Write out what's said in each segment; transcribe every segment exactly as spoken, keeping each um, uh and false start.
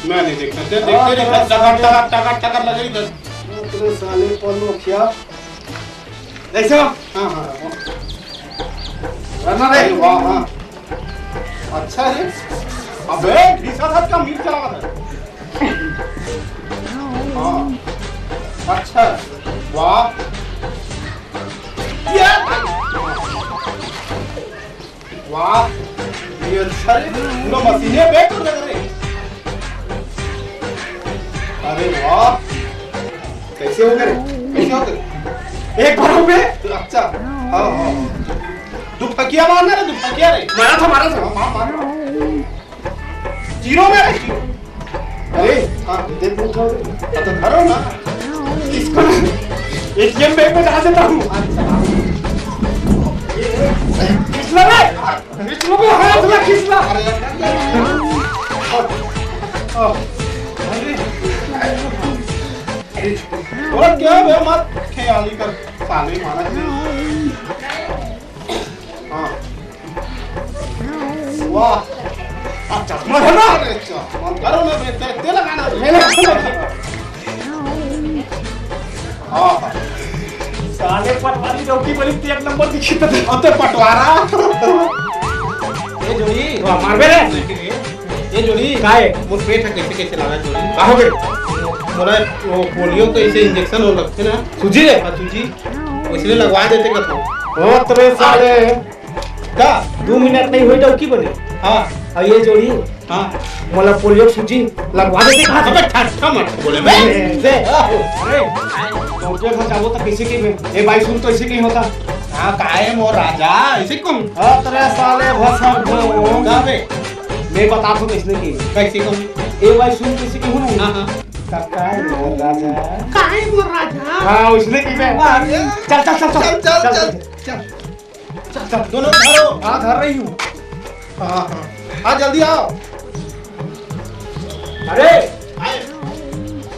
मैं नहीं देखता, ते देखते नहीं, टकर, टकर, टकर, टकर लगे इधर। तेरे साले पन्नू क्या? ऐसा? हाँ, हाँ, हाँ। करना रे। अरे वाह, हाँ। अच्छा है। अबे, घिसा था का मीट चला था। हाँ। अच्छा। वाह। ये। वाह, ये अच्छा रे, पूरा मशीने बैठ हो गया रे। अरे वाह, कैसे हो गए रे? कैसे हो गए? एक बार हो गए? अच्छा, हाँ, हाँ। दो फकिया मारना रे, दो फकिया रे। मारा था, मारा था। हाँ, मार, मार, मार। जीरो में रे, जीरो। अरे, हाँ, दे, दे, दे, दे। अच्छा, धरो ना। इसको ना, एटीएम बैग में डाल देता हूँ। खींच लो रे, खींच लो, वो हाथ में खींच लो। अरे, अरे, और क्या बे, मत ख्याली कर, साले मारा। हाँ। वाह। अब चश्मा है ना? अरे चश्मा, करो ना बे, ते, ते लगाना। मेरे को लगा। हाँ। साले पटवारी डौकी बनी, ते एक नंबर दिखी तो। अब तो पटवारा। ये जोड़ी। वाह, मार बे रे। ये जोड़ी। काय? मोर पेट है, कैसे, कैसे लगा जोड़ी? का हो गए? मोला वो पोलियो के ऐसे इंजेक्शन हो लगथे ना। सूजी रे? हाँ, सूजी। इसलिए लगवा देते कथो। ओ तेरे साले। का? दो मिनट नहीं हुई डौकी बने। हाँ। और ये जोड़ी। हाँ। मोला पोलियो सूजी लगवा देते कहा। अबे ठट्ठा मत बोले बे। ए, दे। अरे, डॉक्टर के जाबो तो कैसे की बे? ए भाई सुन तो ऐसे नहीं होता। हाँ, काहे मोर राजा? ऐसे कौन? ओ तेरे साले भसर दो। का बे? मैं बता दूं किसने की। कैसे कौन? ए भाई सुन कैसे की हूँ ना? हाँ, हाँ। का, काहे मोर राजा? काहे मोर राजा? हाँ, उसने की बे। अरे। चल, चल, चल, चल। चल, चल, चल, चल। चल। चल, चल, दोनों धरो। हाँ, धर रही हूँ। हाँ, हाँ। हाँ, जल्दी आओ। अरे,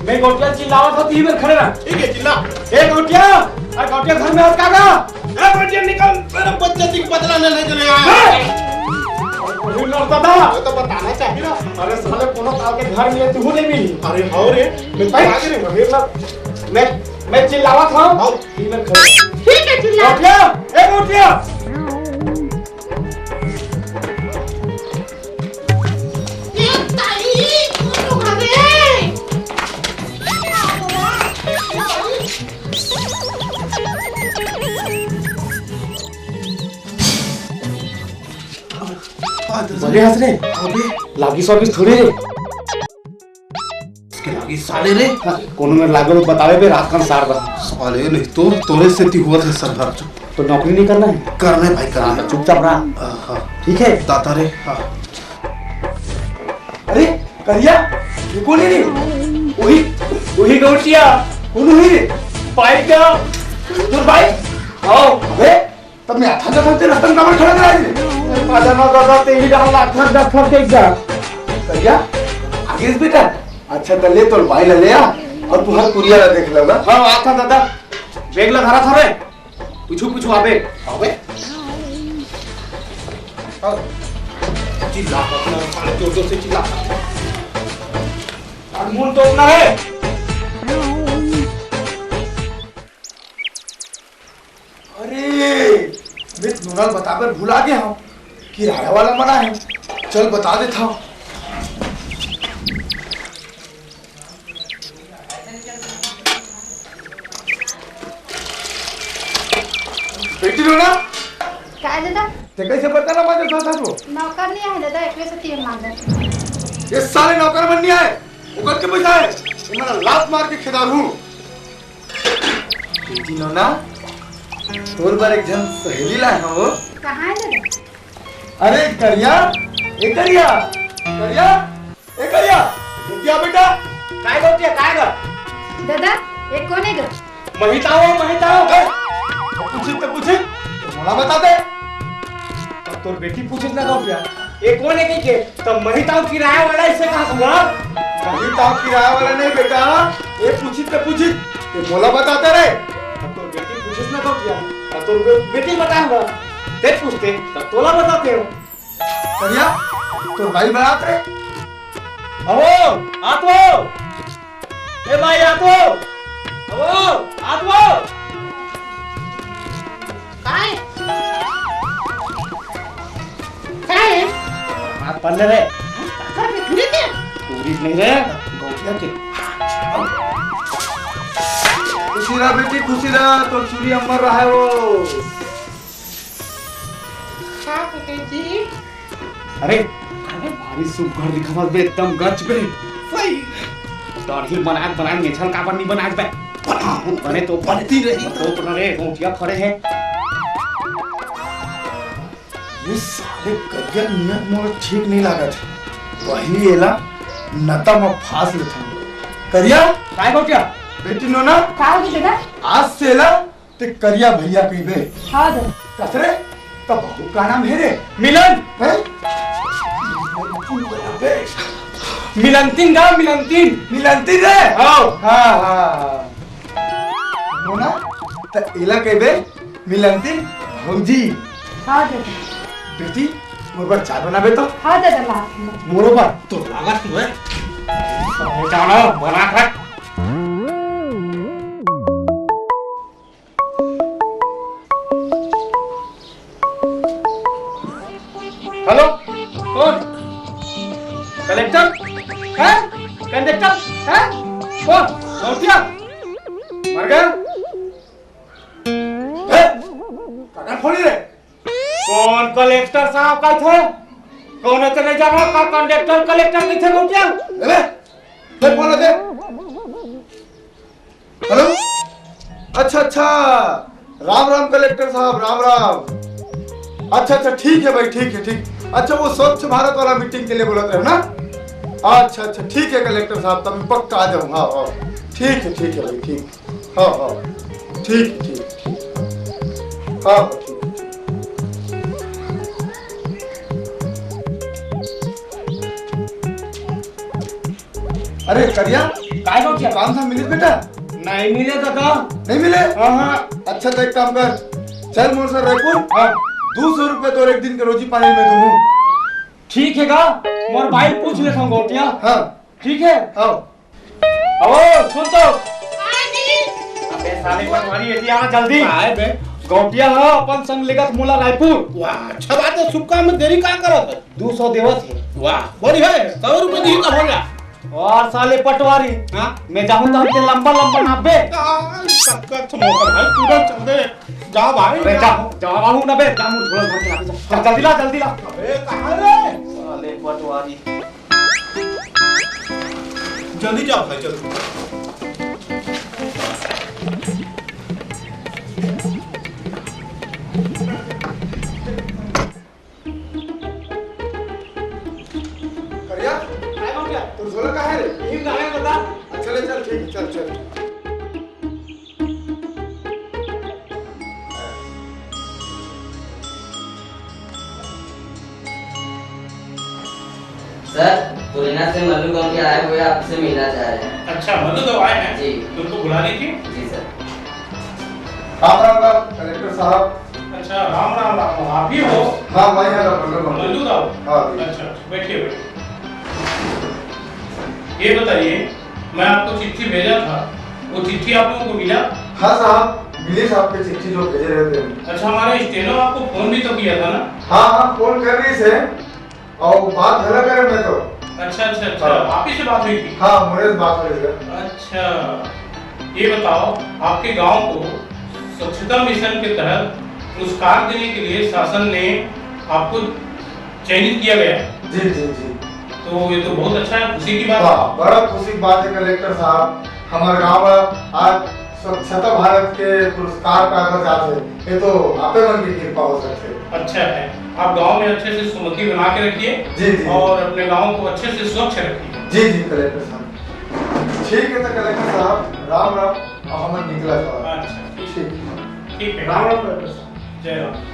मैं गोटिया चिल्लावत हूँ, तीन बेर खड़े रह। ठीक है, चिल्ला। ए गोटिया, अरे गोटिया घर में हस का गा? ए गोटिया निकल, मेरे बच्चे दिख बदला लेने चले आए। ए! अरे लड़ता था। ये तो बताना चाहिए ना। अरे साले कोनो काल के घर में तू नहीं मिली। अरे हाँ रे, मैं तो भाई, आगे रे। अरे लड़-, मैं, मैं चिल्लावत हूँ। हाँ। ठीक है, चिल्ला। गोटिया, ए गोटिया। ए ताई, कौन लोग आ गए? बड़े हंस रे। अबे। लागी सॉगिस थोड़ी रे। इसके लागी साले रे। हाँ, कोनो में लागो तो बतावे बे रात का सार बा। साले नहीं तो तोरे से ती हुआ था सरदार। तो नौकरी नहीं करना है? करना है भाई, करना है। हाँ, चुपचाप रहा। हाँ, हाँ। ठीक है? दाता रे, हाँ। अरे, करिया, ये कौन है रे? वही, वही गौटिया, कौन हुई रे? भाई क्या? तोर भाई? आओ। अबे, तब मैं आथा जाथा ते रस्ता में काबर खड़ा करा दे? राजा ना दादा, ते ही डाल लाख लाख दस लाख देख जा। करिया, आगे से बेटा। अच्छा, त ले तोर भाई ला ले आ, और तू हर कुरिया ला देख लेगा। हाँ, आथा दादा, बैग ला धरा था रे। पूछू, पूछू, आबे। आबे? हाँ। चिल्ला, अपना साले जोर जोर से चिल्ला। अनमोल तो अपना है। अरे, मैं नोना ल बताबर भुला गे हंव, किराया वाला मन आए हे। चल बता देथंव। बेटी नोना, काय दादा? ते कैसे बर्तन मांजत हस वो? नौकर नहीं आए दादा, एकरे से तेल मांजत। ये साले नौकर मन नहीं आए, ओकर के पैसा है, ये मेरा लात मार के खेदार हूँ। बेटी नोना, तोर बर एक झन सहेली लाए हंव। कहाँ है दादा? अरे करिया, ए करिया, करिया, ए करिया, बेटिया बेटा। काय गौटिया, काय ग? दादा, ये कोन हे ग? महिताओ, महिताओ। ए, पूछित त पूछित, त मोला बता दे। तब तोर बेटी पूछिस ना गौटिया, ये कोन हे कहिके? तब महिताओ किराया वाला इसे कहा हुआ? महिताओ किराया वाला नहीं बेटा, ये पूछित त पूछित, ये मोला बताते रे। तब तोर बेटी पूछिस ना गौटिया, तब तोर बे-, बेटी बताए हुआ। ते पूछते, तब तोला बताते हो। करिया, तोर भाई बरात रे। अवो, आत वो। ए भाई, आत वो। अवो, आत वो। काय? काय? हाथ पल्ले रे। काकर के टूरी के? टूरी नहीं रे, गौटिया के। खुशी रह बेटी, खुशी रह, तोर चूरी अमर रहे वो। का कहे जी? अरे, अरे भारी सुघर दिखत हस बे, एकदम गच बे। सही। दाढ़ी बनाए बनाए मेछल काबर नहीं बनाए बे? बने तो बनती रही। तो तो रे, गौटिया खड़े है। ये साले करिया नियत मोला ठीक नहीं लागत। वही एला नता म फांस लेथन। करिया? काय गौटिया? बेटी नोना? का होगे दादा? आज से एला ते करिया भैया कहिबे। हाँ दादा। कस रे? त बहू का नाम हे रे? मिलन। हैं? मिलंतिन गा, मिलंतिन। मिलंतिन रे? हाँ। हाँ, हाँ, हाँ। नोना, त एला कहिबे मिलंतिन भौजी। हाँ दादा। बेटी, मोर बर चाय बनाबे तो? हाँ दादा, ला। मोरो बर तो लागत हुए। जाना, बना खा। हेलो, कौन? कलेक्टर? हैं? कंडक्टर? हैं? कौन? गौटिया? मर गया? हैं? काकर फोन रे? कौन कलेक्टर साहब कहिथे? कौन हे तेने जाना का कंडक्टर कलेक्टर कहिथे गौटिया? अरे, फिर फोन दे। हेलो? अच्छा, अच्छा। राम राम कलेक्टर साहब, राम राम। अच्छा, अच्छा, ठीक है भाई, ठीक है, ठीक। अच्छा, वो स्वच्छ भारत वाला मीटिंग के लिए बोलत रहे हो ना? अच्छा, अच्छा, ठीक है कलेक्टर साहब, तब मैं पक्का आ जाऊँगा। हाँ, हाँ। ठीक है, ठीक है भाई, ठीक। हाँ, हाँ। ठीक है, ठीक है, ठीक। हाँ, हाँ, ठीक है, ठीक। अरे करिया, काय हो गया? काम धाम मिले बेटा? नहीं मिले दादा। नहीं मिले? हाँ, हाँ। अच्छा तो एक काम कर, चल मोर साथ रायपुर। हाँ। दो सौ रुपए तोर एक दिन के रोजी पानी में दूँ। ठीक है गा, मोर बाई पूछ लेथंव गौटिया। हाँ। ठीक है? हाँ। ओ, सुन तो। हाँ जी। अबे साले पटवारी, एती आना जल्दी। काय बे? गौटिया ह अपन संग लेगत मोला रायपुर। वाह, अच्छा बात है, शुभ काम में देरी का करत है? दो सौ देवत है। वाह, बढ़िया है, सौ रुपए दी तो हो जा। और साले पटवारी, हाँ? मैं जाहूँ तो हमके लंबा लंबा नापबे। आ, सबका अच्छा मौका भाई, तुरंत चल दे। जा भाई, अबे जा। जा, जा बाबू ना बे, जा मुंह धोला धर के ला, जा। जा, जल्दी ला, जल्दी ला। अबे कहाँ रे? साले पटवारी। जल्दी जाओ भाई, जल्दी। करिया? काय हो गया? तोर झोला कहाँ है रे? यही गाड़ी में बता। अच्छा, ले चल, ठीक है, चल, चल। सर, पुराना से मल्लू गांव के आए हुए आपसे मिलना चाह रहे हैं। अच्छा, मल्लू गांव आए हैं? जी। उनको बुला लीजिए। जी सर। राम राम राम, कलेक्टर साहब। अच्छा, राम राम राम, आप ही हो? हाँ, मैं ही हूँ, मल्लू गांव। मल्लू राव? हाँ जी। अच्छा, अच्छा, बैठिए, बैठिए। ये बताइए, मैं आपको चिट्ठी भेजा था, वो चिट्ठी आप लोगों को मिला? हाँ साहब, मिली साहब के चिट्ठी जो भेजे रहे थे। अच्छा, हमारा स्टेनो आपको फोन भी तो किया था ना? हाँ, हाँ, फोन कर रही से, और बात घला करे मैं तो। अच्छा, अच्छा, अच्छा, हाँ। आप ही से बात हुई थी? हाँ, मोरे से बात हुई थी। अच्छा, ये बताओ, आपके गांव को स्वच्छता मिशन के तहत पुरस्कार देने के लिए शासन ने आपको चयनित किया गया। जी, जी, जी। तो ये तो बहुत अच्छा है, खुशी की बात है। हाँ, बड़ा खुशी की बात है कलेक्टर साहब। हमारे गांव में आज स्वच्छता भारत के पुरस्कार पाए बर जात है। ये तो आपे मन की कृपा हो सकते है। अच्छा है, आप गांव में अच्छे से सुमति बना के रखिए। जी, जी। और अपने गांव को अच्छे से स्वच्छ रखिए। जी, जी, कलेक्टर साहब। ठीक है तो कलेक्टर साहब, राम राम, अब हम निकला था। अच्छा, ठीक। ठीक। ठीक है। राम राम कलेक्टर साहब। जय राम।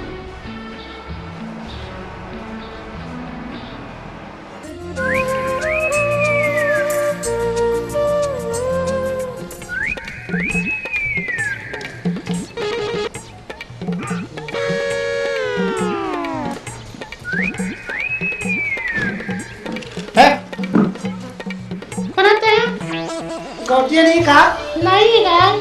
हैं? कौटिया नहीं का? नहीं है।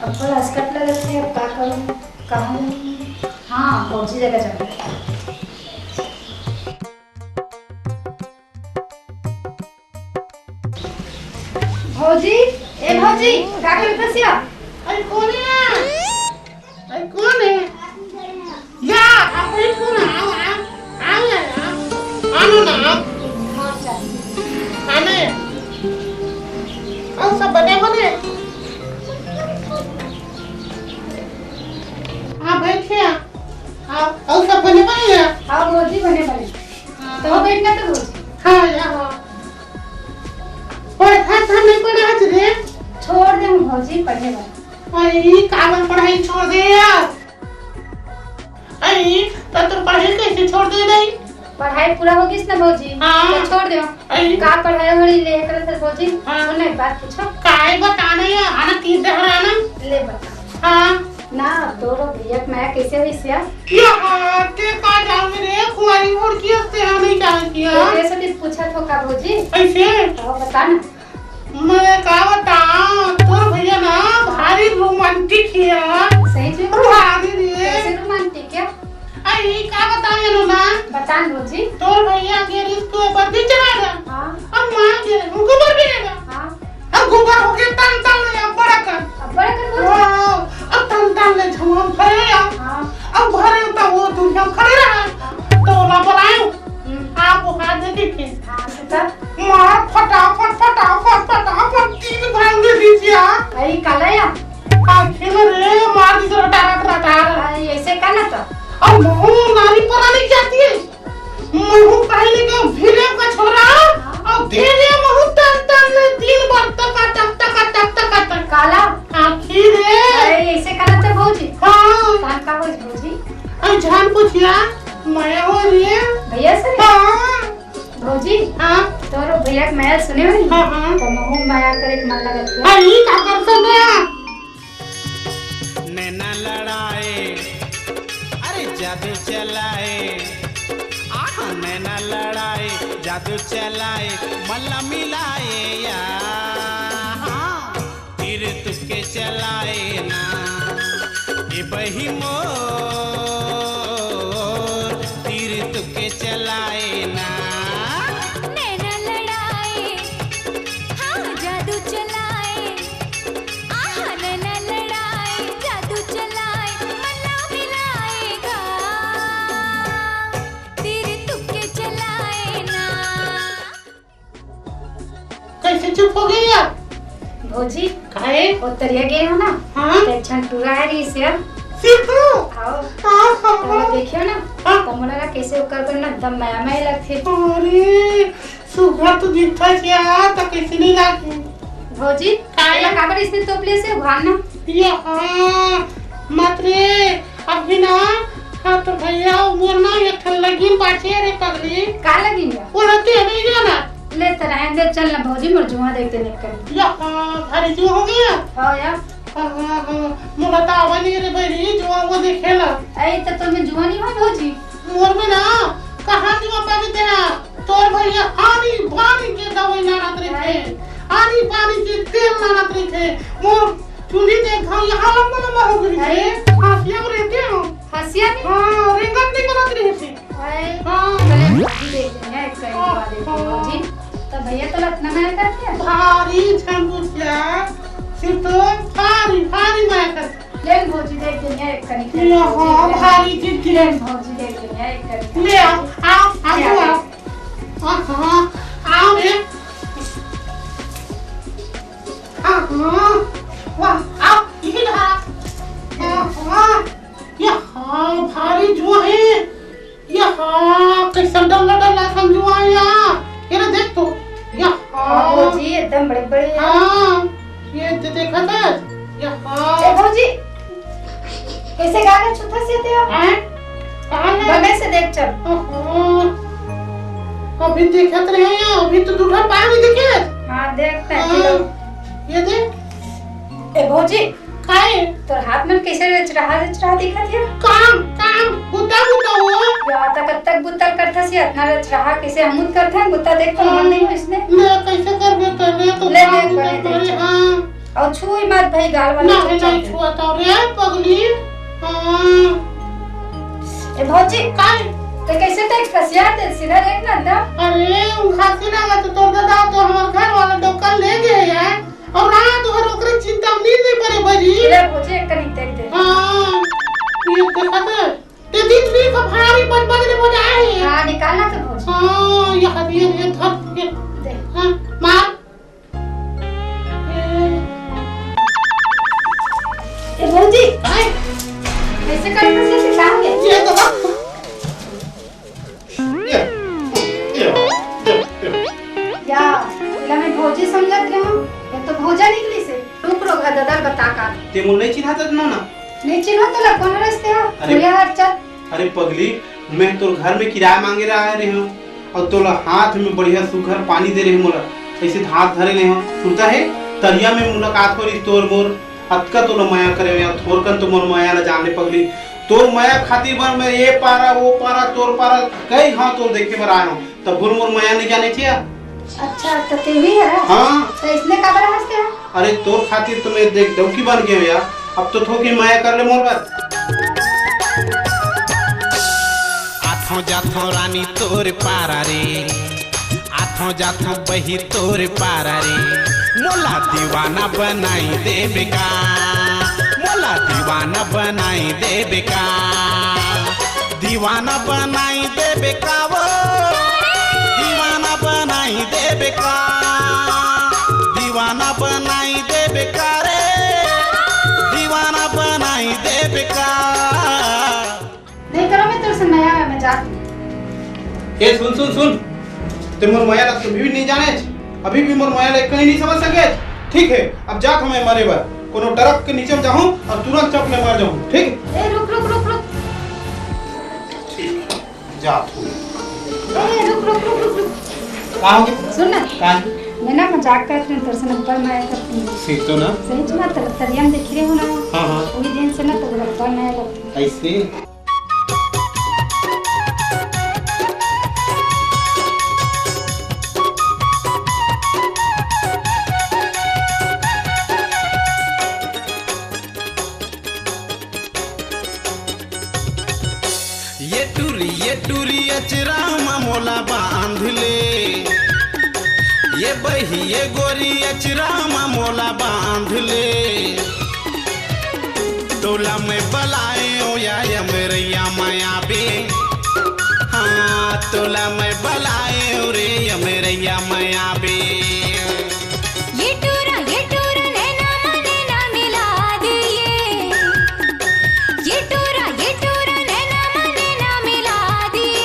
अब बड़ा असकट लगत हे, अब का करूं, कहां जाऊं? हां, भौजी जगह जाऊं। भौजी, ए भौजी, का करत हस या? अरे कोन हे? अरे कोन हे? या, अरे कोन हे? आओ, आओ, आओ यार, आओ। आनो ना, आओ। आने। अउ सब बने बने? हां, बइठ या। अउ, अउ सब बने बने या? हां भौजी, बने बने। हां। तो बइठ ना तो भौजी। हां, या, हां। पढ़त हस नहीं पढ़त हस रे? छोड़ दे हूं भौजी पढ़े बर। अई, काबर पढ़ाई छोड़ दे यार? अई, त तोर पढ़ाई कइसे छोड़ दे रही? पढ़ाई पूरा हो गिस ना भौजी, हां। तो छोड़ दे। अई। का पढ़ाई होड़ी ले करत हस भौजी? हां। सुन ना एक बात पूछो। काय बताना या, आना तीर डहर आना। ले बता। हां। ना, तोरो भैया के मया कइसे होइस या? या, ते का जानबे रे, कुंवारी मुड़की हंसते हैं, नहीं जानती है। तो ऐसे भी पूछत हो का भौजी? कइसे? तो बता ना। मैं का बताओं, तोर भैया ना भारी romantic हे यार। सही में? भारी रे। कैसे romantic हे? अरे, ये का बताओं ये लो ना। बता ना भौजी। तोर भैया गे रिहिस तो बत्ती चला रहा। हां। अब मां गे रिहिस, गोबर भी लेगा। हां। अब गोबर हो गे तन तन ले, अब बड़ा कर। अब बड़ा कर भौजी। हां, अब तन तन ले झुआ भरे आ। हां। अब भरे त वो दुनिया खड़े रहा। हां। तो ओला बुलायो। हम्म। आप वो हाथ दे दीजिए। हां, सुता। मार फटाफट, फटाफट, फटाफट तीन घाल दे दीजिए। अरे, काला या? आंखें में रे, मार दी तो रटारट, रटारट। अरे, ऐसे का ना तो? अब महू नारी परानी जाती है। महू पहले के भिरे का छोरा, हां। अब धीरे महू तन तन ले तीन बार टका टक, टका टक, टका टक। काला? आखिर रे। अरे, ऐसे का ना तो भौजी? हां। कान का भौजी, भौजी? अरे, जान पूछिया, मया हो रे। भैया से? हां। भौजी, हां। तोरो भैया के मया सुने होही? हां, हां। त महू मया करे के मन लगत हे। अरे, ई का कर सकत हे? नैना लड़ाए, अरे जादू चलाए, आहा, नैना लड़ाए, जादू चलाए, मल्ला मिलाए या। हां। तीर तुके चलाए ना, ए बही मोर, तीर तुके चलाए ना। नैना लड़ाए, हां, जादू चलाए, आहा, नैना लड़ाए, जादू चलाए, मल्ला मिलाएगा, तीर तुके चलाए ना। कइसे चुप हो गे या? भौजी, काहे? वो तरिया गे हो ना, हां? त एक झन टूरा आए रिहिस या। सिद्धू? हां। हां, हां, त वो हां। देखियो ना, हां। त मोला ना कइसे ओकर बर ना एकदम मया मया लगथे। अरे, सुघर तो दिखत हे या, त कइसे नहीं लागे? भौजी, काहे? एला काबर इसने तोप ले से उघार ना? ये हां, मत रे, अभी ना, हां, तो भैया, मोर ना एक ठन लगिन बाचे रे पगली। का लगिन या? वो रहती है नहीं जाना। ले त रहन दे, चल ना भौजी, मोर जुआ देख देने करी। या, हां, भारी जुआ हो गया? हां या। हां, हां, हां, मोला तो आवा नहीं रे बहरी, जुआ वो देखे ला। अरे, त तुम्हें जुआ नहीं हो भौजी? मोर में ना, कहां जुआ पावे तेरा? तोर भैया आनी बानी के दवाई लानत रहिथे, आनी बानी के तेल लानत रहिथे। मोर चुंदी देख, हां, यहां लंबा लंबा हो गई है। हां, क्या रहते हो? हंसिया में? हां, रेंगत नहीं करत रहिथे। हां। चले, भौजी देख लेंगे, एक कहीं हां, दवा देती हूँ, हां। भौजी। तो भैया तो इतना मया करते हैं। भारी झंगुसिया, सिर्फ तो भारी, भारी मया करते। ले भौजी देख देंगे, एक कनिक ले, ले भौजी, हां, ले। भारी जिद ले भौजी देख देंगे, एक कनिक ले। आओ, आओ, आओ, ले आओ। आओ। हां, हां, आओ रे। हां, हां। वाह, आओ, इही रहा। हां, हां। या हां, भारी जुआ हे। या हां, कइसन डल्ला डल्ला असन जुआ हे या। ये ना देख तो। या हां। हां, भौजी, एकदम बड़े बड़े हे। हां, ये दे-, देखत हस? या हां। ए, भौजी, कइसे गाना छुथस ये ते? हैं? कहाँ ले? बगल से देख चल। ओहो। अभी देखत रहे या, अभी तो दूठा पानी देखे। हां, देखते हैं, हां, चलो। ये देख। ए, भौजी, काहे? तोर हाथ में कइसे रचरहा रचरहा दिखत हे? काम, का बुता बुता हो। या, त कब तक बुतल करथस ये? अतना रच रहा, कइसे हमू त करथन बुता, देख तो हम नहीं हो इसने। ले, कइसे करबे त, ले तो ले, काम देख, बुता बने करे, देख। हाँ। अउ छुई मत भई, गाल वाला नहीं, चल, नहीं चल। छुआ तो रे पगली। हाँ। ए भौजी, काय? ते कइसे ते खसिया ते सीधा देख ना त। अरे, उ खांसी ना तो तोर दादा तो हमर घर वाला डॉक्टर ले गए यार। अउ रात भर ओकरे चिंता में नींद नहीं पड़े बजी। ले भौजी, एक कनी देख दे। हाँ, ये देखा दे। ते दिन भी का भारी बज बज ले बजाए है। हाँ, निकाल ना तो भौजी। हाँ, ये हदिये रे धर के। दे। हाँ, मार। ए भौजी, आय। कइसे कर, कइसे सिखा दे? ये तो ये, ये, ये, ये। या, एला मैं भौजी समझत रहे हूँ, ये तो भौजा निकली से। रुक, रुक, ददर बता का। ते मोर नहीं चिन्हात नोना? नहीं चिन्हा तोला, कोन रस्ते हा? अरे। भैया हर चल। अरे पगली, मैं तोर घर में किराया मांगे ला आए रहे हूँ, अउ तोला हाथ में बढ़िया सुघर पानी दे रहे मोला, ऐसे हाथ धरे रहे हूँ, सुनता है, तरिया में मुलाकात हो रही तोर मोर, अतका तोला मया करे हो यार, थोरकन तो मोर मया ला जान ले पगली। तोर मया खातिर बर मैं ये पारा, वो पारा, तोर पारा, कई घाव तोर देखे बर आए हूँ, तब बोल मोर मया नहीं जाने थे यार। अच्छा, तो ते भी है? हाँ। तो इसने काबर हंसते हैं? अरे तोर खातिर तो मैं देख डौकी बन गए हो यार, अब तो थोकी मया कर ले मोर बर। आथो जाथो रानी तोर पारा रे, आथो जाथो बही तोर पारा रे, मोला दीवाना बनाई देबे का, मोला दीवाना बनाई देबे का, दीवाना बनाई देबे का वो, दीवाना बनाई देबे का, दीवाना बनाई देबे का रे, दीवाना बनाई देबे का। नहीं करो, मैं तोर से नया है, मैं जाती हूँ। ए, सुन, सुन, सुन। ते मोर मया ला कभी भी नहीं जाने, अभी भी मोर मया ला एक कहीं नहीं समझ सके। ठीक है, अब जात हूँ मैं मरे बर। कोनो ट्रक के नीचे में जाहूँ अउ तुरंत चप में मर जाहूँ, ठीक? ए, रुक, रुक, रुक, रुक। ठीक, जात हूँ। ए, रुक, रुक, रुक, रुक, रुक। का हो गया? सुन ना। का? मैं ना मजाक करत रहें, तोर से अब्बड़ मया करत रहें। सही तो ना? सही च ना, तर-, तरिया में देखे रहे हो ना। हाँ, हाँ। वही दिन से ना तोर अब्बड़ मया लगत हे। ऐसे? ये टुरी, ये टुरी अचरा म मोला बांध ले। ये बही, ये गोरी अचरा म मोला बांध ले। तोला मैं बलाएंव या यमरैया म आबे। हाँ, तोला मैं बलाएंव रे यमरैया म आबे। ये टूरा, ये टूरा, नैना मा नैना मिला दिए। ये टूरा, ये टूरा, नैना मा नैना मिला दिए।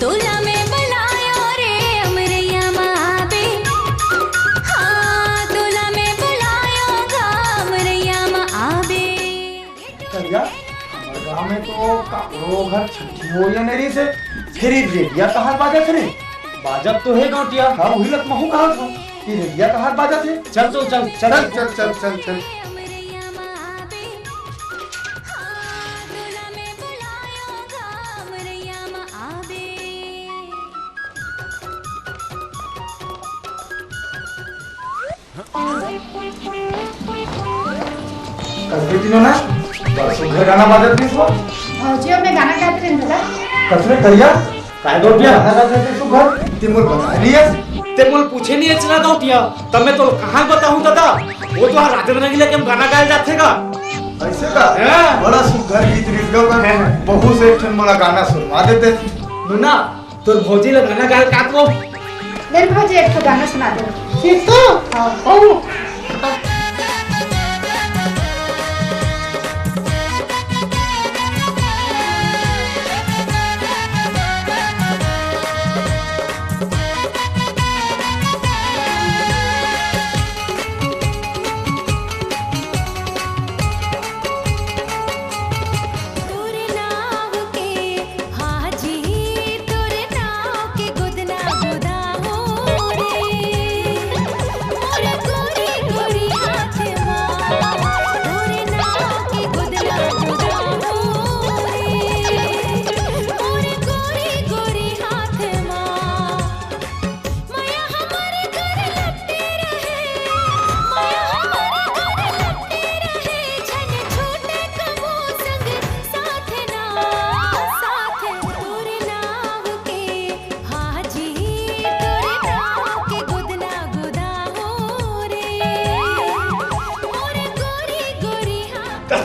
तोला मैं बलायो रे अमरैया मा आबे। हाँ, तोला मैं बलायो गा अमरैया मा आबे। करिया, हमर गांव में तो काकरो घर छठी हो या नहीं से, फिर ये रेडिया कहाँ बाजत रे? बाजत तो हे गौटिया। हाँ, वही लत महू कहत हूँ कि रेडिया कहाँ बाजत हे। चल तो चल, चल। चल, चल, चल, चल, चल। कस बेटी नोना, बड़ सुघर गाना बाजत रहिस वो। भौजी, मैं गाना गात रहेन दादा। कस रे करिया? काय गौटिया? गाना गात रहिस सुघर? ते मोर बता रियस। ते मोल पूछे नहीं अचना गौटिया, तब मैं तोल कहाँ बताहूँ दादा? वो तो हाँ राधे रंगीला के हम गाना गाए जाथे का। ऐसे का? हाँ। बड़ा सुघर गीत रहिस गा, हाँ। बहुत से एक ठन मोला गाना सुनवा देते। नोना, तोर भौजी ला गाना गाए का तो? ले भौजी, एक ठो गाना सुना दे। ठीक तो? हाँ। ओ। तोर नाव के हाजी, तोर नाव के गोदना गोदा हो रे। मोर गोरी गोरिया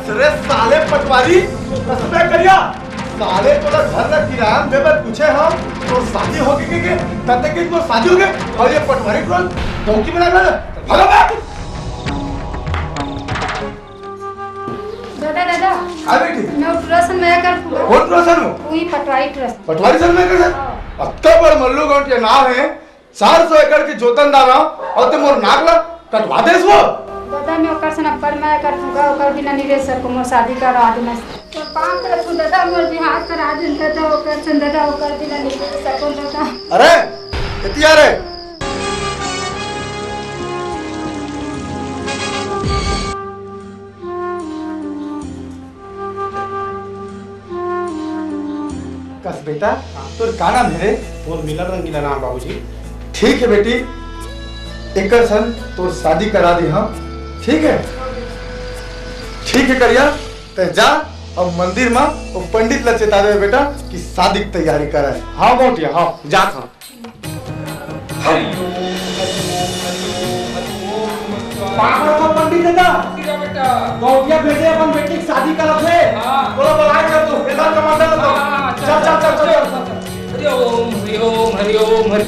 अरे साले पटवारी, कसम करिया, साले तोला घर ला किराया में देबर पूछे हम, तोर शादी होगे के, के, तते के तोर शादी होगे, अउ ये पटवारी टुरा डौकी बना के, भागो बे। दादा, दादा। हाँ बेटी। मैं टुरा सन मया करथंव। कोन टुरा सन हो? उही पटवारी टुरा सन। पटवारी सन मया करथस? हाँ। अतका बड़ मल्लू गौंटिया नाव हे, चार सौ एकड़ के जोतन दारा, अउ ते मोर नाक ला कटवा देस वो। दादा, मैं ओकर सन अब्बड़ मया करथंव, ओकर बिना नइ रह सकों, मोर शादी करा दे। मैं तोर पाँव परथंव दादा, मोर बिहाव करा दे दादा, ओकर सन दादा, ओकर बिना नइ रह सकों दादा। अरे, एती आ रे। कस बेटा, तोर का नाम हे रे? मोर मिलन रंगीला नाम बाबूजी। ठीक हे बेटी, एकर सन तोर शादी करा देहूँ, ठीक हे? ठीक हे करिया, ते जा अउ मंदिर म ओ पंडित ला चेता दे बेटा कि शादी के तैयारी करे। हाँ गौंटिया, हाँ, जात हँव। हरि ओम, हरि ओम, हरि ओम, हरि ओम, नमः शिवाय। पागल को पंडित दादा। ठीक हे बेटा। गौंटिया भेजे अपन बेटी के शादी करत हे। हाँ। बोला, बोला, चल तू, इधर कमांडर तो। हाँ, हाँ, चल, चल, चल, चल, चल। हरि ओम, हरि ओम, हरि ओम, हरि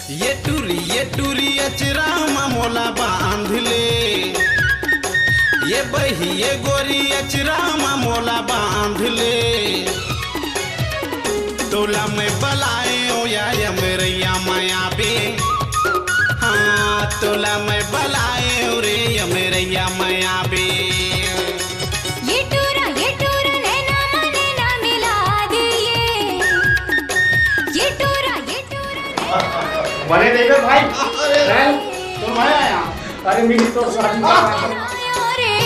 ये टूरी, ये टूरी अचरा म मोला बांध ले। ये बही, ये गोरी अचरा म मोला बांध ले। तोला मैं बलाएंव या यमरैया मया बे। हाँ, तोला मैं बलाएंव रे यमरैया मया बे। ये टूरा, ये टूरा, नैना मा नैना मिला दिए। ये टूरा, ये टूरा, नैना मा नैना बने देवे भाई। अरे। हैं? तो मैं आया। अरे, मिली तो शादी का बात है। आया रे।